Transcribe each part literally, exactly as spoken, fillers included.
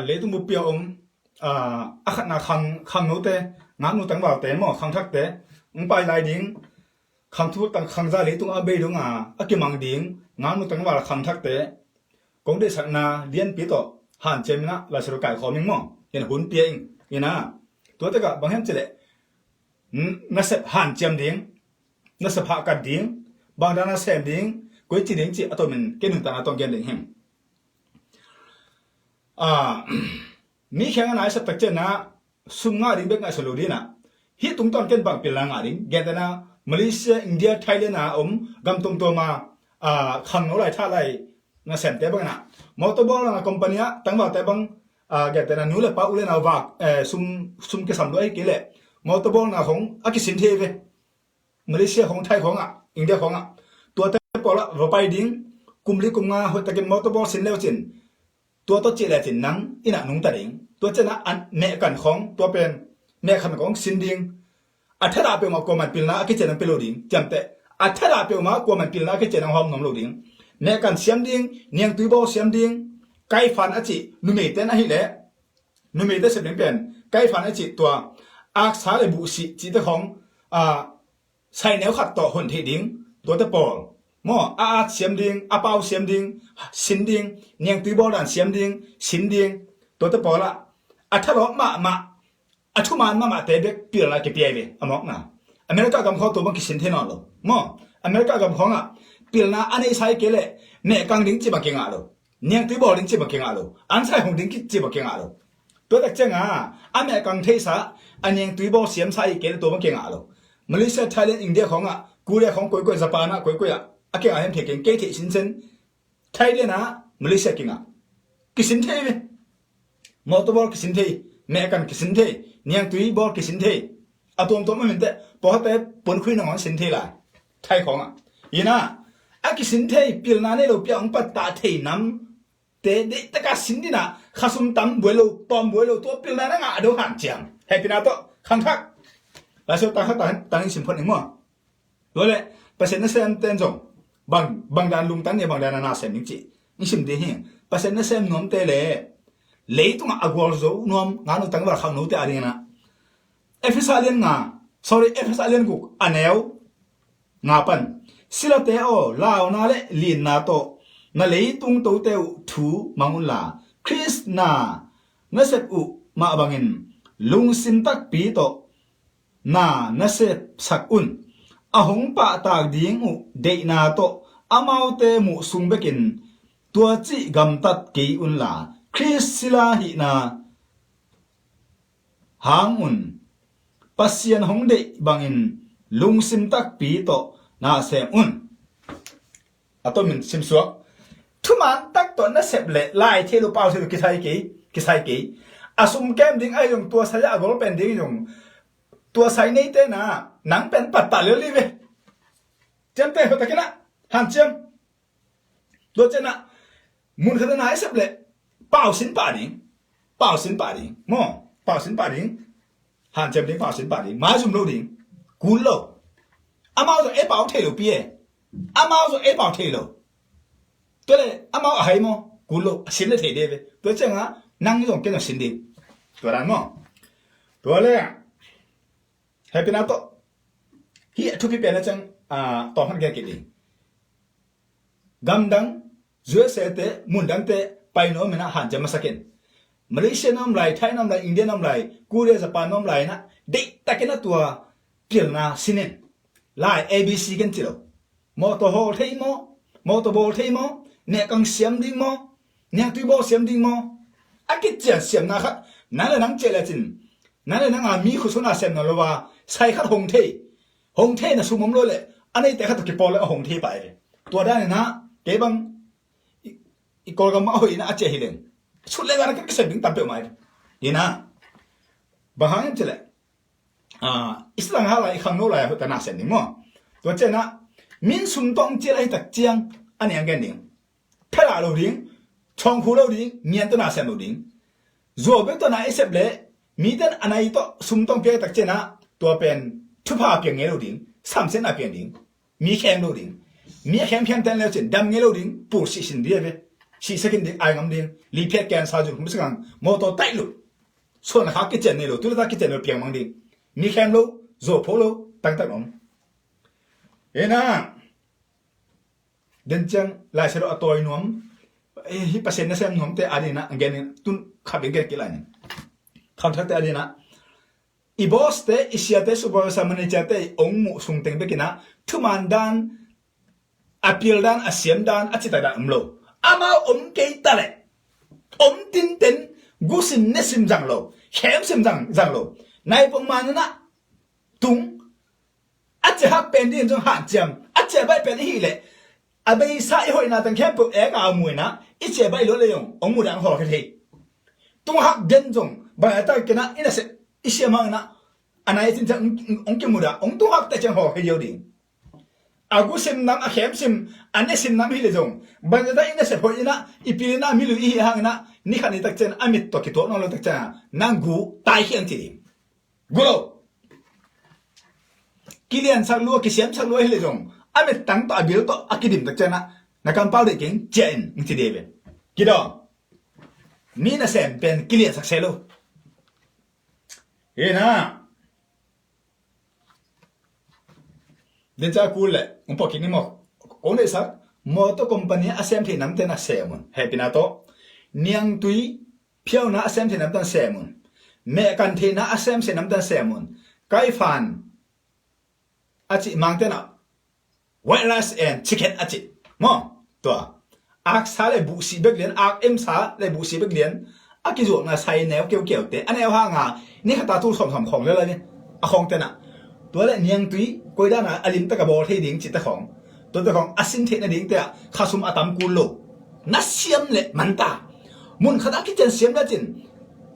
Leitung buppi a om a khatna khang, khangnote, ngaknu tangvalte maw, khangthakte hong pai lai ding. Khang thu tang khang za leitung a bei dong a, a kimang ding ngaknu tangval khangthakte kong deihsakna lianpi tawh hanciam in ah laisiangtho kaikhawm ing maw. Ina hun pia ing. Ina tuate kah bang hiam cileh nasep hanciam ding, nasep hahkat ding, bangdan a sem ding, koici ding cih a tomin kei nuntakna tawh gen ding him. Mi kheng a nasep takcianah sum ngah ding bek ngaihsun lo dinah, hih tungtawn ken bang pilna ngah ding, gentehna Malaysia, India, Thailand a om gam tuamtuam a khangno lai thah lai nasemte banginah motor bawlna company ah tangvalte bang, gentehna nu le pa u le nau vak sum, sum kisam lua hi kei leh motor bawlna khong a kisin thei ve. Malaysia khong, Thai khongah, India khongah tuate pawlah va pai ding. Kum li kum nga hoihtakin motor bawl sin leucin tua tawh cih lecin nang innah nungta ding. Tua cianah an mehkan khong, tua pen mehkan khong sin ding. A thadah peuhmah kuaman pilna a kician ang pe lo ding ciamteh. A thadah peuhmah kuaman pilna a kician ang hawm nuam lo ding. Mehkan siam ding, niangtui bawl siam ding. Kaifan a cih numeite na hileh numeite sep ding pen kaifan a cih tua aksa le buhsih cihte khong, a, saineu khat tawh hon theih ding. Tuate pawl maw, a at siam ding, a pau siam ding, sin ding, niangtui bawldan siam ding, sin ding. Tuate pawlah a thalawp mahmah, a thuman mahmahte bek pilna kipiai ve. A mawkna America gam khawng tua bang kisin thei nawn lo maw. America gam khawngah pilna a neihsa hi kei leh mehkang ding cih bang kingah lo. Niangtui bawl ding cih bang kingah lo. An sai hong ding cih bang kingah lo. Tua tak cianga a mehkang theihsa, a niangtui bawl siamsa hi kei leh tua bang kingah lo. Malaysia, Thailand, India khawngah, Korea khawng koikoi, Japan ah koikoi ah a kingah hiam thei keng, kei theih sinsen Thailand ah Malaysia kingah. Kisin thei ve. Motor bawl kisin thei, mehkan kisin thei, niangtui bawl kisin thei. A tuamtuam a minteh pawhate puankhui nangawn sin thei lai. Thai khawngah. Inah a kisin thei, pilna nei lo pi a hong pattah thei nam te deihtaka sin dinah khasum tam buai lo, tawm buai lo, tua pilna na ngah a do hanciam. Hehpihna tawh khangthak laisiangtho tangkhat tangin sim phot ning maw. Tua le Pasian nasemte in zong bang, bangdan lungtang nia, bangdan a nasem ding cih in sim ding hi. Pasian nasem nuamte le leitungah a gualzo nuam ngaknu tangval khangnote a dinginah Efesa lian nga, sorry, Efesa lian guk a neu nga pan, silate aw, launa le linna tawh na leitung tote uh thu mang unla, Khrist na nasep uh mah bangin lungsim takpi tawh na nasepsak un. A hong pahtak ding uh deihna tawh amaute muh sung bekin tua cih gamtat kei unla, Khrist sila hihna hang un. Pasian hong deih bangin lungsim takpi tawh na sem un. A tomin simsuak. Thuman tak tawh nasep le lai thei lo, pau thei lo kisai kei, kisai kei. A sum kem ding ahi zong, tua sai a gol pen ding zong, tua sai neite na nang pen pattah lel li ve. Ciamteh hoihtakinah hanciam. Tua cianah mun khatah na i sep leh pau sin pah ding. Pau sin pah ding maw. Pau sin pah ding. Hanciam ding, pau sin pah ding. Maizum lo ding. Kul lo. Amau zong ei pau thei lo pi e. Amau zong ei pau thei lo. Tua le amau a hai maw. Kul lo. Sin le thei de ve. Tua ciangah nang zong ken zong sin ding. Tua dan maw. Tua le hehpihna tawh hih a thupi pen a ciang, a, tawm khat gen kik ding. Gamdang, U S A te, mundangte pai nuam inah hanciam masak in. Malaysia na om lai, Thai na om lai, India na om lai, Korea, Japan na om lai inah deihtakin a tua pilna sin in. Lai A B C ken ci lo. Mawtaw hawl thei maw? Mawtaw bawl thei maw? Nehkang siam ding maw? Niangtui bawl siam ding maw? A kician siamna khat nang le nang ciah lecin, nang le nang a mi khusun a siam nawn lo a, sai khat hong thei, hong thei na sum om lo le a neite khat tawh kipawl le a hong thei pah e. Tua dan inah kei bang i, i Kawlgam a hoih inah a ciah hi leng sut le gana ka kisem ding tam peuhmah e. Inah bang hang em ci leh, a, i sang hal lai, i khangno lai a hoihtak na sem ding maw. Tua cianah min sum tawh hong cial ahi tak ciang a niang gen ding. Phelah lo ding, chawngkhu lo ding, ngian tawh na sem lo ding. Zuau bek tawh na i sep leh mite in a nai tawh sum tawh hong piak ahi tak cianah tua pen thupha piang ngei lo ding, samsiatna piang ding. Mi khem lo ding. Mi a khemkhemte in le cin dam ngei lo ding, pulsih sin ding a ve. Sihsa khin ding, ai ngam ding, liphiat cancer zun khum sik ang, mawtaw taih lo. Suan a kha kician nei lo, tu le ta kician lo piang mang ding. Mi khem lo, zo pho lo, tangtak om. Ina, den ciang Lai Siangtho a tawi nuam, eh, hih Pasian nasem nuamte a dingin a gen in tun khat in gen kik lai ning. Khamthakte a dingin i boss te, i siate, supervisor, manager te i ong muh sungteng bekin a thuman dan, a pil dan, a siam dan, a citak dan om lo. Amau om kei ta leh om tinten, gusim nesim zang lo, khemsim zang, zang lo. Nai pongman in a tung, a cia hak pen ding zong hanciam, a cia baih pen i hih leh a beisa i hoihna teng khempeuh ek a muina, i cia baih lo le zong ong muh dan hawl kha thei. Tung hak den zong bang a tak kina i nasep i siam hang ina, a nai a cin ciang ong, ong kimuda, ong tung hak tak ciang hawl kha yo ding. A gusim nam, a khemsim, a nesim nam hi le zong bang a tak i nasep hoih ina, i pil ina, mi lui i hih hang ina, ni khat ni tak ciang a mit tawh kituak nawn lo tak ciang nang gu tai khiang ci ding. Gu lo. Kiliansak lua, kisiamsak lua hi le zong a mittang tawh, a bil tawh a kidim tak ciang a, na kampau deih keng, ciah in, ng ci dei ve. Kidawm. Mi nasem pen kiliansak se lo. Hi na. Den ca kul le ong pawh kik ni maw. Kong deihsak, motor company a sem theih namte na sem un, hehpihna tawh. Niangtui phiauna a sem theih namte na sem un. Mehkan theihna a sem theih namte na sem un. Kaifan a cih mangte na, white rice and chicken a cih maw. Tua aksa le buhsih bek lian, ak emsa le buhsih bek lian, a kizuakna sai neu keukeute a neu hanga ni khata tul sawmsawm khawng le lai ni a khawngte na. Tua le niangtui koidana a limtak a bawl thei ding cihte khawng, tuate khawng a sin theih nadingte ah khasum a tam kul lo. Na siam le manta, mun khatah a kician siam lecin,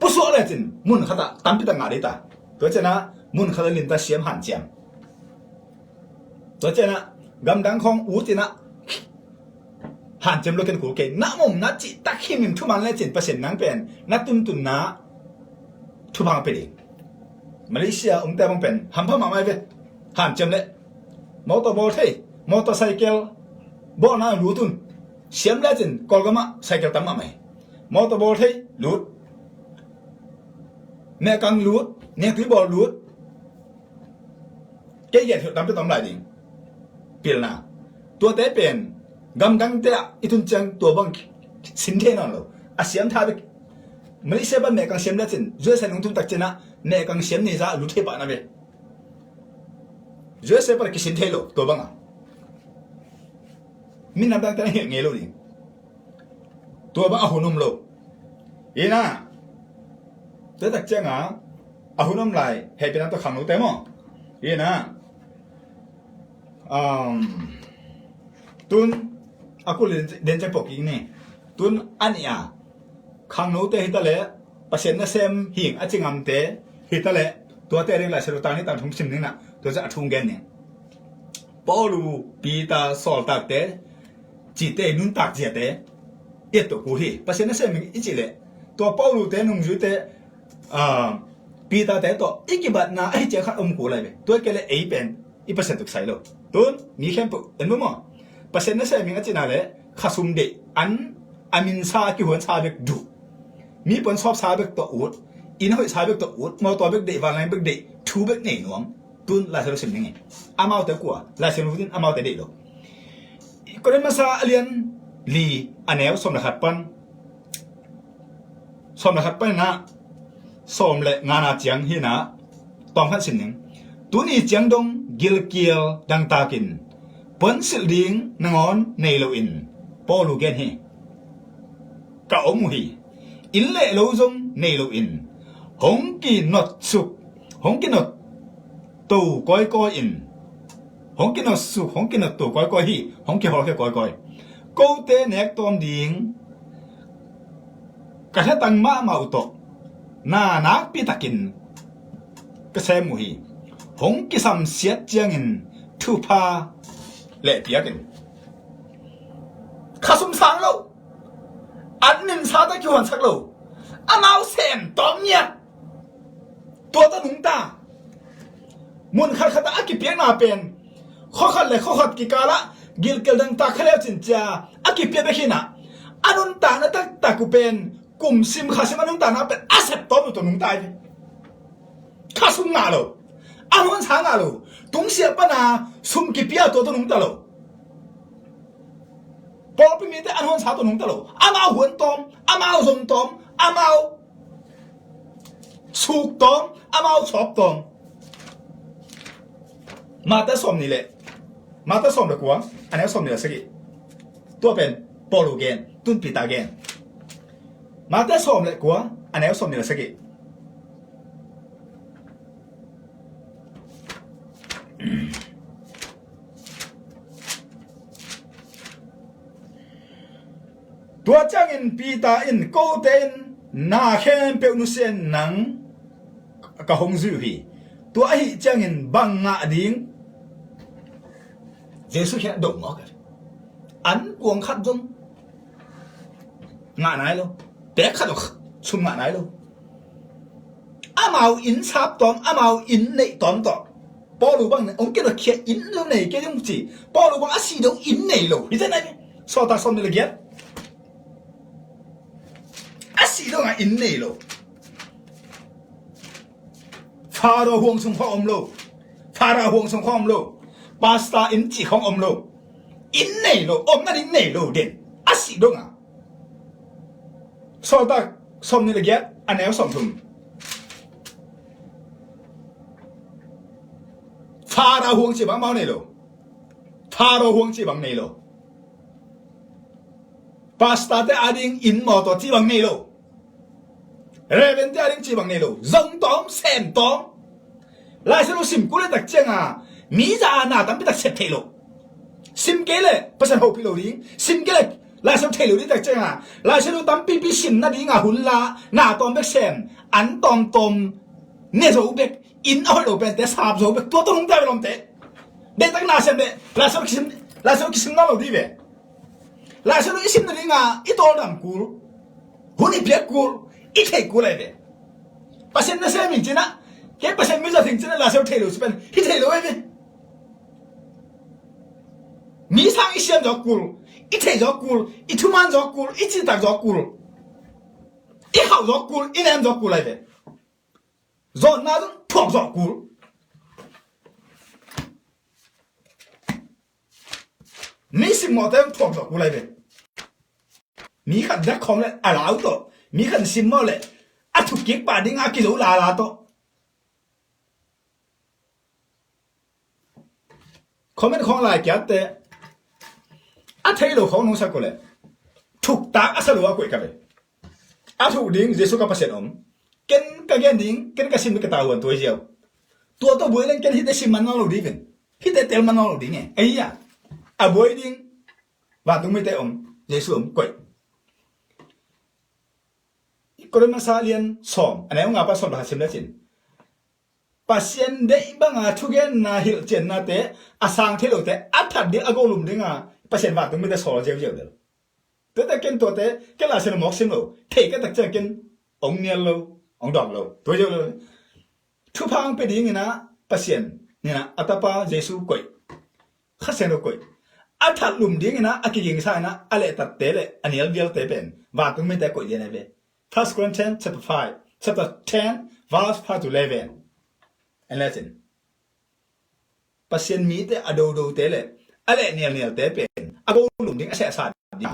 pusuak lecin mun khatah tampi tak ngah dei ta. Tua ciana mun khatah limta siam hanciam. Tua ciana gamdang khawng utina hanciam lo ken kul kei. Na mom na cihtak himhim thuman lecin Pasian nang pen na tuntunna thupha pe ding. Malaysia umte bang pen hampha mahmah ve. Hanciam le motor bawl thei, motorcycle bawlna lut un. Siam lecin Kawlgam ah cycle tam mahmah hi. Motor bawl thei lut, mehkang lut, niangtui bawl lut. Kei gen hiah tampi tom lai ding. Pilna tuate pen gamdangte ah i tun ciang tua bang sin thei nawn lo. A siam tha bek. Malaysia pan mehkang siam lecin U S A nung tun tak ciana mehkang siam ni za a lut thei pah na ve. U S A pan kisin thei lo tua banga. Minam dangte na hilh ngei lo ding. Tua bang a hun um lo. Ina, tua tak cianga a hun um lai hehpihna tua khangnote maw. Ina, um, tun a kul den ciang pawh kik ni. Tun a nih a khangnote hi ta leh Pasian nasem hing a ci ngamte hi ta leh tuate ding Lai Siangtho tang ni tang thum sim ning na, tua ciang a thung gen ning. Paulu, Peter, sawltakte cite nuntak ziate i et tuah kul hi. Pasian nasem hing i cih leh tua Paulute nungzuite, ah, Peterte tawh i kibatna ahi ciang khat om kul lai ve. Tua i kei leh ei pen i Pasian tuk sai lo. Tun mi khempeuh en maw maw. Pasian nasem hing a cihna le khasum deih an, a minsa a kihuansa bek duh. Mi puan sawpsa bek tawh ut, inn hoihsa bek tawh ut, mawtaw bek deih, vanleng bek deih, thu bek nei nuam. Tun Lai Siangtho sim ning e. Amaute kua Lai Siangtho in amaute deih lo. Korin masa a lian li a neu sawm le khat pan, sawm le khat panin ah sawm le ngana ciang hi na, tawm khat sim ning. Tuni ciang dong gilkial dangtakin puansilh ding nangawn nei loin Paulu gen hi. Ka om uh hi. Inn le lo zong nei loin hong kinotsuk, hong kinot to kawikawi in, hong kinotsuk, hong kinot to kawikawi hi. Hong kihawlkhia kawikawi. Kote nek tawm ding ka thatang mahmah uh tawh na nakpi takin ka sem uh hi. Hong kisamsiat ciangin thupha le piakin. Khasum sang lo, an minsa tawh kihuansak lo, amau sem tawm ngiat. Tua tawh nungta. Mun khatkhat ah a kipiakna pen khuakhat le khuakhat kikalah gilkial dangtak kha leu cin cia a kipiak bek hi na. A nuntakna taktak uh pen kum sim kha sim a nuntakna pen a sep tawm lo tawh nungta hi. Kha sum ngah lo, a nuansa ngah lo, tungsiah pana sum kipia tua tawh nungta lo. Pawlpi mite a nuansa tawh nungta lo. Amau huan tawm, amau zong tawm, amau suk tawm, amau sawp tawm. Mate sawm nih le, Mate sawm le kua, a neu sawm nih le sagih. Tua pen Paul uh gen, tun Peter gen. Mate sawm le kua, a neu sawm nih le sagih. Tua ciangin Peter in, kote in na khempeuh nusia in nang ka hong zui uh hi. Tua ahih ciangin bang ngah ding? Jesuh kiangah dong mawk a, an kuang khat zong ngah nai lo, pek khat zong sum ngah nai lo. Amau inn sap tawm, amau inn neih tawm tawh Paul uh bang hong kikhia, inn lo nei kei ding ci. Paul uh bang a sih dong inn nei lo hi zen ai. Sawltak sawm nih le giat. A sih dongah inn nei lo. Pharaoh huang sung khawng om lo. Pharaoh huang sung khawng om lo. Pastor inn cih khawng om lo. Inn nei lo, om nading nei lo den. A sih dongah. Sawltak sawm nih le giat, a neu sawm thum. Pharaoh huang cih bang amau nei lo. Pharaoh huang cih bang nei lo. Pastor te ading inn mawtaw cih bang nei lo. Reverend te ading cih bang nei lo. Zong tawm, sem tawm. Lai Siangtho sim kul le tak cianga mi za a na tampi tak sep theih lo. Sim kei le Pasian hopih lo ding. Sim kei le Lai Siangtho thei lo ding tak cianga Lai Siangtho tampipi sim nadinga hun la, na tawm bek sem, an tawmtawm ne zo bek, inn a hoih lo pente sap zo bek, tua tawh nungta ve lawmte. Deihtak na sem le Lai Siangtho kisim, Lai Siangtho kisim nawn lo ding ve. Lai Siangtho i sim nadinga i tawldam kul, hun i piak kul, i theih kul ahi ve. Pasian nasem hi cinah, kei Pasian mi zat hi cinah Lai Siangtho thei lo ci pen hi thei lo ahi ve. Mi sang i siam zawk kul, i theih zawk kul, i thuman zawk kul, i cihtak zawk kul, i khauh zawk kul, i nem zawk kul ahi ve. Zawnna zong thuak zawk kul. Mi simmawhte zong thuak zawk kul ahi ve. Mi khat dak khawng le a lau tawh, mi khat simmawh le a thuk kik pah ding a kizo lala tawh. Comment khawng lai kiatte a thei lo khawng nong sak uh leh thuktak a sa lo a koih ka ve. A thuk ding Jesuh ka Pasian om. Ken ka gen ding, ken ka sim ding ka tavuan tuai ziau. Tua tawh buai leng ken hihte sim man nawn lo ding ven. Hihte tel man nawn lo ding e. Ei a, a buai ding vantung mite om, Jesuh om, koih. Korin masa lian sawm, a neu nga pan sawm le khat sim lecin. Pasian deih banga thugenna hilhciannate a sang thei lote a that ding a golum dinga Pasian vantung mite sawl ziauziau del. Tuate ken tuate ken Lai Siangtho mawk sim lo. Thei ka tak ciang ken ong nial lo, ong dawng lo. Tua ziau lo. Thupha ang pe dingin ah Pasian in ah a tapa Jesuh koih. Kha Siangtho koih. A that lum dingin ah a kigingsa in ah a lehtatte le a nial vialte pen vantung mite koih lian ahi ve. First Corinthians chapter five, chapter ten, verse five to eleven. En lecin. Pasian mite a dodote le a leh nialnialte pen a golum ding, a sehsa ding,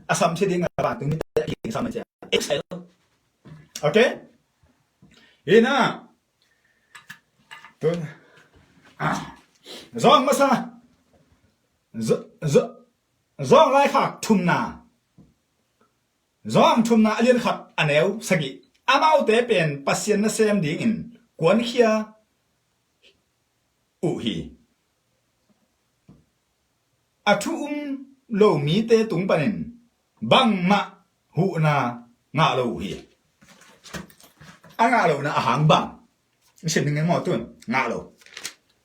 a samsia ding a vantung mite a kigingsa man cia. Exile. Okay? Ina. Tun. Ah. Zawng masa. Z-, z-, Zawng laikhak thumna. Zawng thumna a lian khat a neu sagih. Amaute pen Pasian nasem dingin kuankhia uh hi. A thu um lo mite tung panin bangmah huhna ngah lo uh hi. A ngah lohna a hang bang? Sim ding maw tun ngah lo.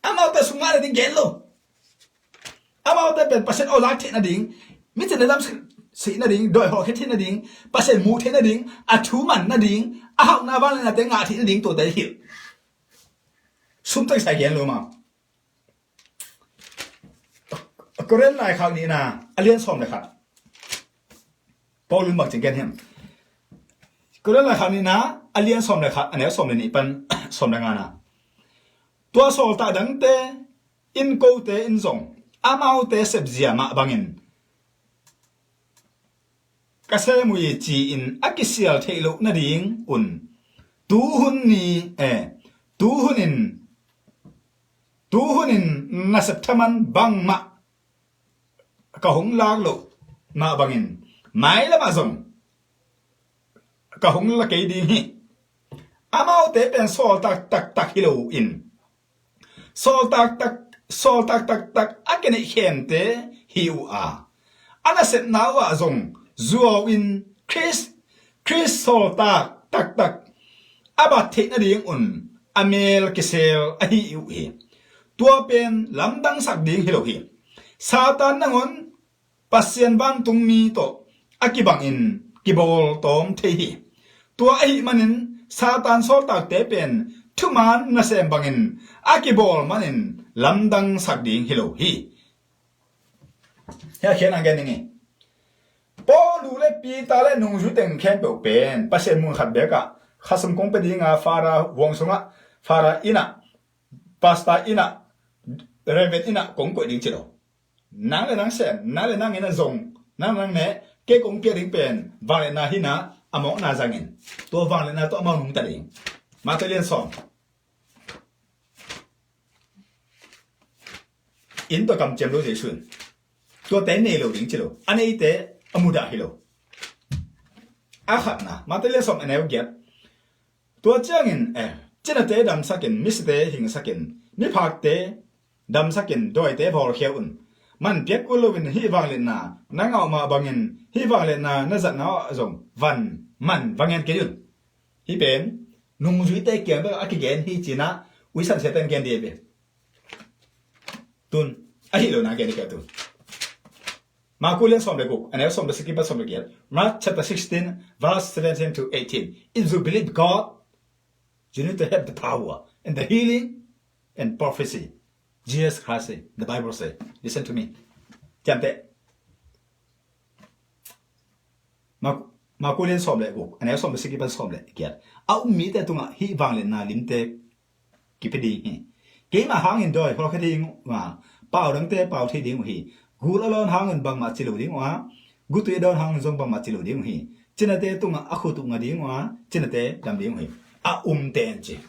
Amaute sum ngah nading gen lo. Amaute pen Pasian awlak theih nading, mi cin le lam sih nading, dawi hawlkhia theih nading, Pasian muh theih nading, a thu man nading, a hauhna vangliatnate ngah theih nading tuate hilh. Sum taksa gen lo maw? Korin laikhak nihna a lian sawm le khat. Paul in bang ci gen hiam? Korin laikhak nihna a lian sawm le khat, a neu sawm le nih pan sawm le ngana, tua sawltak dangte in kote in zong amaute sepzia mah bangin ka sem uh hi ci-in a kisial theih loh nading un, tuhun ni, eh, tuhunin, tuhunin nasep thaman bangmah ka hong lak loh mah bangin mailamah zong ka hong la kei ding hi. Amaute pen sawltak taktak hi lo in, sawltak tak, sawltak taktak a kineih khemte hi uh a, a nasepna uhah zong zuau in Khrist, Khrist sawltak taktak a bat theih nadingun a mel kisel ahi uh hi. Tua pen lamdangsak ding hi lo hi. Satan nangawn Pasian vantungmi tawh a kibangin kibawl tawm thei hi. Tua ahih manin Satan sawltakte pen thuman nasem bangin a kibawl manin lamdangsak ding hi lo hi. Hia khian a gen ding hi. Paul le Peter le nungzui teng khempeuh pen Pasian mun khat bekah khasum kong pia dinga Father huang sungah, Father innah, Pastor innah, Reverend innah kong koih ding ci lo. Nang le nang sem, nang le nang innah zong, nang nang ne, kei kong pia ding pen vangliatna hina, a mawkna zangin tua vangliatna tawh amau nungta ding. Matthai lian sawm. Inn tawh kamciam lo Jesu in tuate nei lo ding ci lo. A neite a mudah hi lo. A khatna, Matthai lian sawm a neu giat. Tua ciangin, eh, cinate damsakin, misite hingsakin, miphakte damsakin, dawite bawlkhia un. Man piak kul loin hih vangliatna na ngah uh mah bangin hih vangliatna na zatna ah zong van man va ngen kei un. Hih pen nungzuite kiang bek a kigen hi cinah uisan siate in gen dih ve. Tun ahi lo na gen dih kei tun. Marku lian sawm le guk, a neu sawm le sagih pan sawm le giat. Mark chapter sixteen, verse seventeen to eighteen. If you believe God, you need to have the power and the healing and prophecy. Jesus Christ say, the Bible say. Listen to me. Ciamteh. Marku lian sawm le guk, a neu sawm le sagih pan sawm le giat. A um mite tungah hih vangliatna limte kipia ding hi. Keima hangin dawi hawlkhia ding uh a, pau dangte pau thei ding uh hi. Gul a lawn hangin bangmah ci lo ding uh a, gutui a dawn hangin zong bangmah ci lo ding uh hi. Cinate tungah a khut uh nga ding uh a, cinate dam ding uh hi. A umte an ci.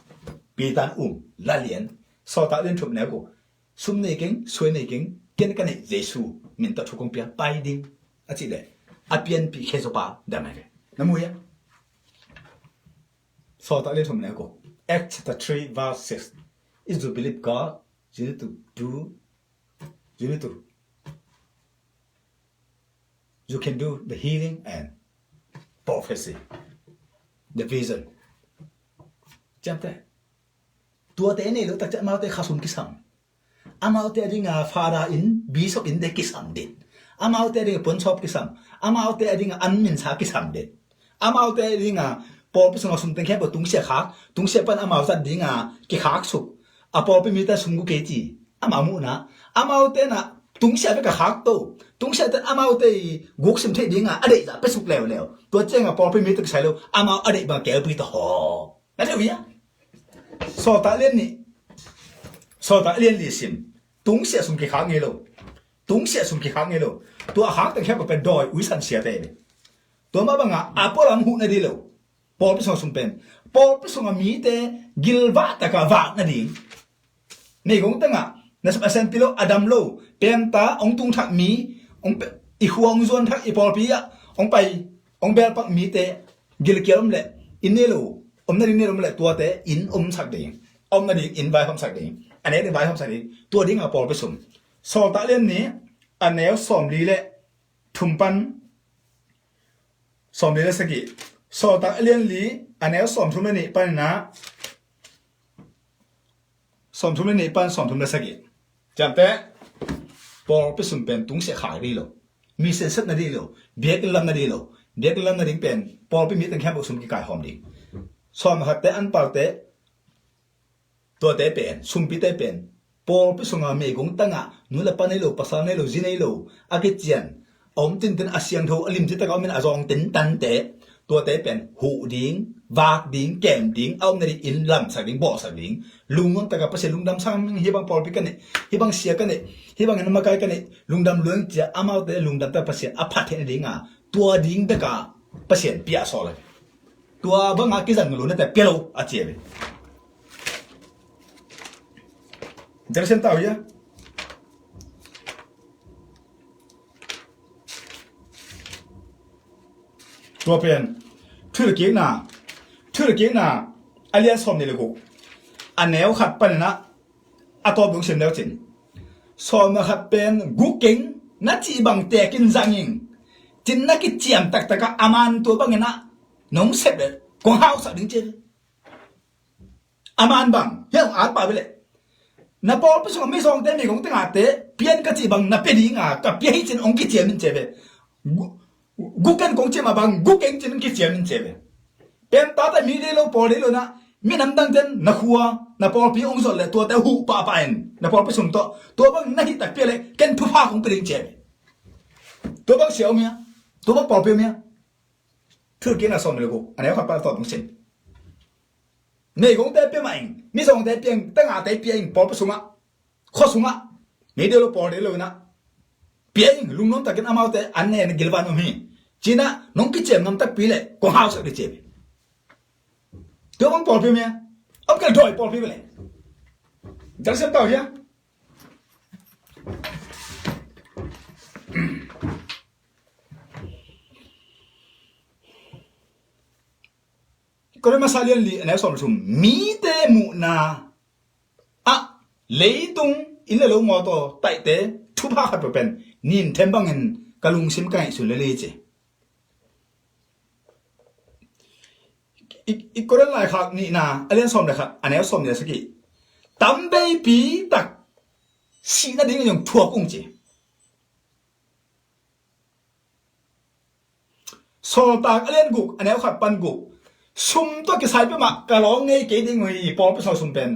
Peter in um, la lian, Sawltak lian thum neu guk. Sum nei keng, suai nei keng, ken ka neih Jesu min tawh thu kong pia, pai ding a cih leh a pianpih khe zawpa dam ai ve. Na mu hia? Sawltak lian thum neu guk. Acts chapter three verse six. If you believe God, you need to do, you need to, you can do the healing and prophecy, the vision. Ciamteh. Tuate nei lo takciang amaute khasum kisam. Amaute a dinga Father in, Bishop in te kisam den. Amaute a dinga puansawp kisam. Amaute a dinga an minsa kisam den. Amaute a dinga pawlpi sunga sum teng khempeuh tungsiah khak, tungsiah pan amau zat dinga kikhak suk. A pawlpi mite sum gu kei ci. Amau muhna. Amaute na tungsiah bek a khak to. Tungsiah ten amaute i guk sim theih dinga a deihzah pia suk leuleu. Tua cianga pawlpi mite kisai lo. Amau a deih bang kelpui ta haw. Na thei uh hia? Sawltak lian nih, Sawltak lian li sim. Tungsiah sum kikhak ngei lo. Tungsiah sum kikhak ngei lo. Tua a khak teng khempeuh pen dawi uisan siate ve. Tua mah banga a pualam huh nading lo. Pawlpi sunga sum pen pawlpi sunga mite gilvah taka vak nading. Meigong tengah nasep a senpi lo, a dam lo, penta hong tungthak mi, hong pe-, i khua hong zuanthak, i pawlpi ah hong pai, hong belpak mite gilkial om leh, inn nei lo, om nading nei lo om leh tuate inn omsak ding, om nading inn vaihawmsak ding, a nek ding vaihawmsak ding. Tua dinga pawlpi sum. Sawltak lian nih, a neu sawmli le thum pan sawmli le sagih. Sawltak lian li, a neu sawmthum le nih paninah sawmthum le nih pan sawmthum le sagih. Ciamteh. Pawlpi sum pen tungsiah khak ding lo. Mission set nading lo. Biakinn lam nading lo. Biakinn lam nading pen pawlpi mi teng khempeuh sum kikaihawm ding. Sawm khatte an palte, tuate pen, sumpite pen pawlpi sunga meigong tangah nu le pa nei lo, pasal nei lo, zi nei lo a kician, a om tinten a siangtho a limci taka om in a zawng tintante, tuate pen huh ding, vak ding, kem ding, a om nading in lamsak ding, bawlsak ding. Lungnuam taka Pasian lungdam sang, hih bang pawlpi ka neih, hih bang sia ka neih, hih bang in makai ka neih, lungdam luang cia amaute lungdam taka Pasian a phat theih nadinga tua ding beka Pasian piah sawl a. Tua banga kizang lo nate pia lo a ci a ve. Jerusalem tau hia. Tua pen Thuhilhkikna, Thuhilhkikna a lian sawm nih le guk a neu khat paninah a tawp dong sim leu cin. Sawm le khat pen guk keng na cih bang tekin zang ing. Cin na kiciam taktakah a man tua banginah nong sep le kong hausak ding ci. A man bang hiah hong at pah ve leh, na pawlpi sungah mizawngte, meigongte, ngate pian ka cih bang na pia dinga ka pia hi cin hong kiciam in ci ve. Gu-, guk keng kong ciam a bang guk keng cin hong kiciam in ci ve. Pen tate mi dei lo pawl dei lo na, minam dangten na khua na pawlpi hong zot le tuate huh pahpah in na pawlpi sung tawh tua bang na hih takpi le ken thupha kong pia ding ci ve. Tua bang sia om hia? Tua bang pawlpi om hia? Thuhilhkikna sawm le guk a neu khat pan a tawp dong sim. Meigongte pia mah ing, mizawngte pia ing, tangate pia ing, pawlpi sungah, khua sungah, mi dei lo pawl dei lo inah pia ing, lungnuam takin amaute an nen gilvan om hi. Cinah nong kiciam ngam takpi le kong hausak ding ci ve. Tua bang pawlpi om hia? Om kei dawi pawlpi ve le. Jerusalem tau hia. Korin masa lian li a neu sawm le thum, mite muhna ah leitung inn le lo mawtaw taihte thupha khat peuh pen nin them bangin ka lungsim ka ngaihsun lel hi ci. I, i Korin laikhak nihna a lian sawm le khat a neu sawm le sagih, tambeipi tak sih nading in zong thuak ung ci. Sawltak a lian guk a neu khat pan guk, sum tawh kisai peuhmah ka lawng ngei kei ding uh hi, pawlpi sung sum pen.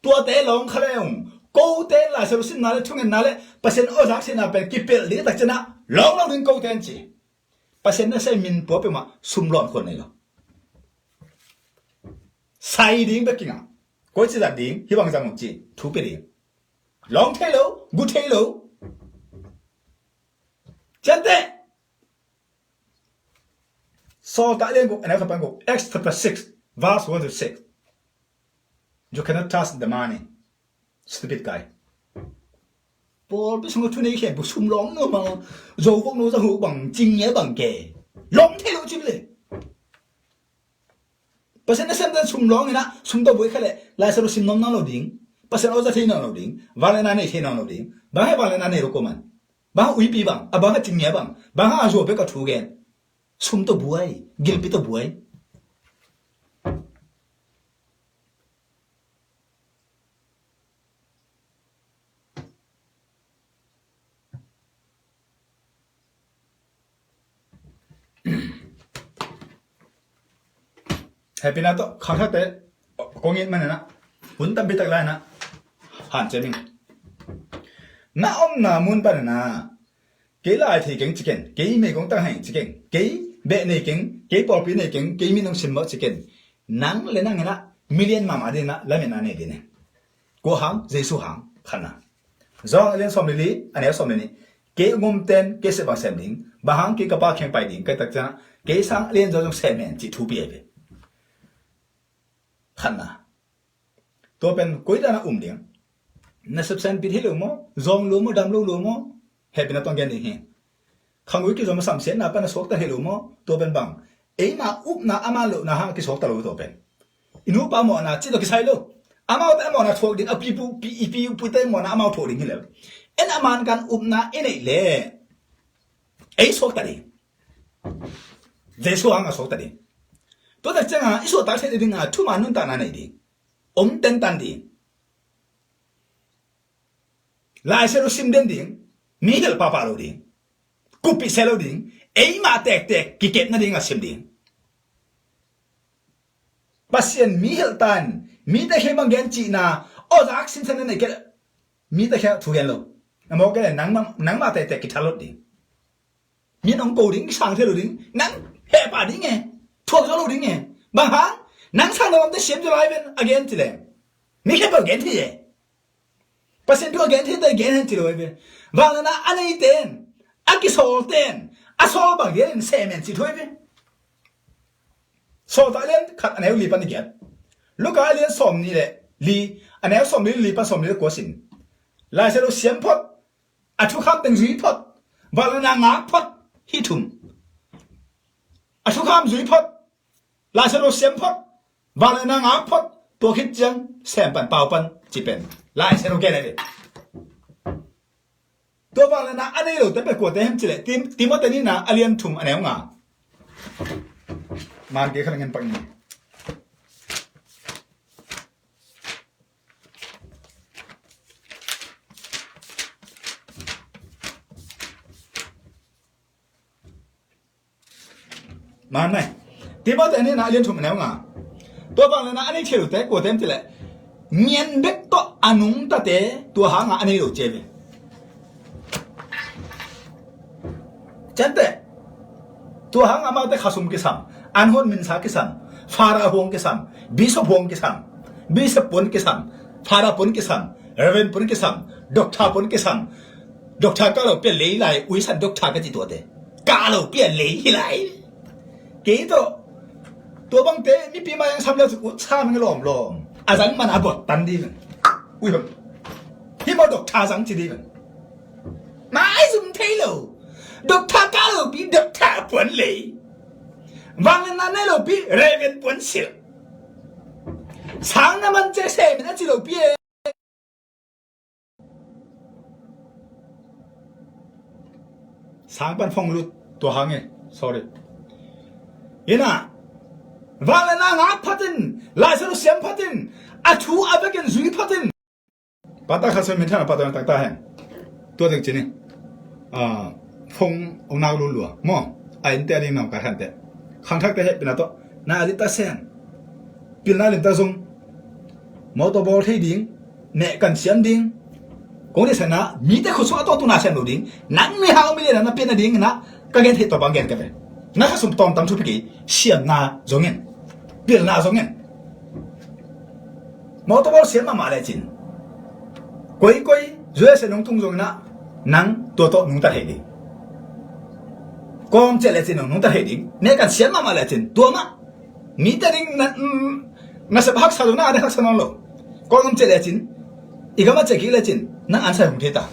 Tuate lawng kha le ung, kote Lai Siangtho simna le thungetna le Pasian awzak sihna pen kipelh ding tak cianah lawng lo ding kote an ci. Pasian nasem min pua peuhmah sum lawn khol nei lo. Sai ding bek kingah, koi ci zat ding, hih bang zang uh ci thu pia ding. Lawng thei lo, gu thei lo. Cianteh. Sawltak lian guk a neu khat pan guk, Acts chapter six, verse one to six. You cannot trust the money. Stupid guy. Pawlpi sungah thu nei khempeuh sum lawng no ma, zo vok no za hu bang, cing ngia bang ke. Lawng thei lo ci ve le. Pasian nasem dan sum lawng inah sum tawh buai kha le Lai Siangtho sim nuam nawn lo ding. Pasian awzak thei nawn lo ding. Vangliatna nei thei nawn lo ding. Bang hang vangliatna nei lo ko man. Bang hang uipi bang, a bang hang cing ngia bang, bang hang a zuau bek a thu gen. Sum tawh buai, gilpi tawh buai. Hehpihna tawh khakkhakte kong it maninah hun tampi tak lai-inah hanciam ing. Na omna mun paninah kei lai thei keng ci ken, kei meigong tang hang ci ken, kei beh nei keng, kei pawlpi nei keng, kei min hong simmawh ci ken. Nang le nang inah milian mahmah dinginah lametna nei ding e. Kua hang? Jesu hang. Khatna. Johan a lian sawm le li a neu sawm le nih, kei hong omten kei sep bang sem ding, bang hang? Kei ka Pa kiang pai ding, kei tak cianah kei sang a lianzaw zong sem hen cih thupi ahi ve. Khatna. Tua pen koi dan a um ding? Na sepsen pit hi lo maw? Zawng lo maw? Dam lo lo maw? Hehpihna tawh gen ding hi. Khangui kizom a samsiatna pan a suakta hi lo maw? Tua pen bang? Eima upna a man lohna hang a kisuakta lo tua pen. I nupa mawhna cih tawh kisai lo. Amaute a mawhna thuak ding, a pipu, pi, i pi, i pute mawhna amau thuak ding hi lo. En a man kan upna i neih leh ei suakta ding. Jesu hang a suakta ding. Tua tak cianga i suahtak theih nadinga thuman nuntakna nei ding. Om tentan ding. Lai Siangtho sim den ding. Mi hilh pahpah lo ding. Kuppih se lo ding. Eimah tektek kikep nadinga sim ding. Pasian mi hilh tan. Mite kheng bang gen cihna. Awzak sinsen na nei kei. Mite kheng thu gen lo. A mawk gen le nangmah, nangmah tektek kithalot ding. Min hong ko ding, sang thei lo ding. Nang hehpah ding e. Thuak zo lo ding e. Bang hang? Nang sang na lamte siam zo lai ven a gen ci leng, mi khempeuh gen thei e. Pasian thu a gen theite gen hen ci lo ahi ve. Vangliatna a neite in, a kisawlte in, a sawl bang hial in sem hen ci thu ahi ve. Sawltak a lian khat a neu li pan i giat. Luka a lian sawmnih le li, a neu sawmnih le li pan sawmnih le kua sin. Laisiangtho siam phot, a thukham teng zui phot, vangliatna ngak phot, hih thum. A thukham zui phot, Laisiangtho siam phot, vangliatna ngak phot, tua khit ciang sem pan pau pan ci pen Laisiangtho gen ahi ve. Tua vangliatna a nei lote pen kuate hem ci leh Tim-, Timoti nihna a lian thum a neu nga. Man kei kha ngen pak ni. Man mai. Timoti nihna a lian thum a neu nga. Tua vangliatna a nei thei lote kuate hem ci leh ngian bek tawh a nungtate tua hanga a nei lo ci ahi ve. Ciamteh. Tua hanga amaute khasum kisam, an huan minsa kisam, Father huang kisam, Bishop huang kisam, Bishop puan kisam, Father puan kisam, Reverend puan kisam, Doctor puan kisam, Doctor kah lo pi a lei lai, uisan Doctor ka ci tuate. Kah lo pi a lei hi lai. Kei tawh tua bangte mipi mai ang sam le ut sam nge lawmlawm. A zang man a bot tan ding. Ui bang. Hi maw Doctor zang ci ding. Mai zum thei lo. Doctor kah lo pi Doctor puan lei. Vangliatna nei lo pi Reverend puan silh. Sang na man ci sem in a ci lo pi e. Sang pan phong lut tua hang e. Sorry. Ina. Vangliatna ngak phatin, Laisiangtho siam phatin, a thu a vekin zui phatin. Pata kha soi min thana pata takta hen. Tua ding ci ni. Ah, phong ong nak lulua. Maw. A innte a ding nong ka khante. Khangthakte hehpihna tawh. Na a litta sen. Pilna limtak zong. Mawtaw bawl thei ding. Neh kan siam ding. Kong deihsakna mite khut sungah tawh tuna siam lo ding. Nang mihau milian na pian a ding ina ka gen theih tawh bang gen ka ve. Na khasum tawmtam thupi kei. Siamna zongin. Pilna zongin. Mawtaw bawl siam mahmah lecin. Koikoi U S A nong tung zongina nang tua tawh nungta thei ding. Kawm ciah lecin nong nungta thei ding. Neh kan siam mahmah lecin. Tua mah. Mite ding na, mm, na sep haksa lo na a ding haksa nawn lo. Kawm ciah lecin. I gam a ciah kik lecin. Nang an sai hong thei ta.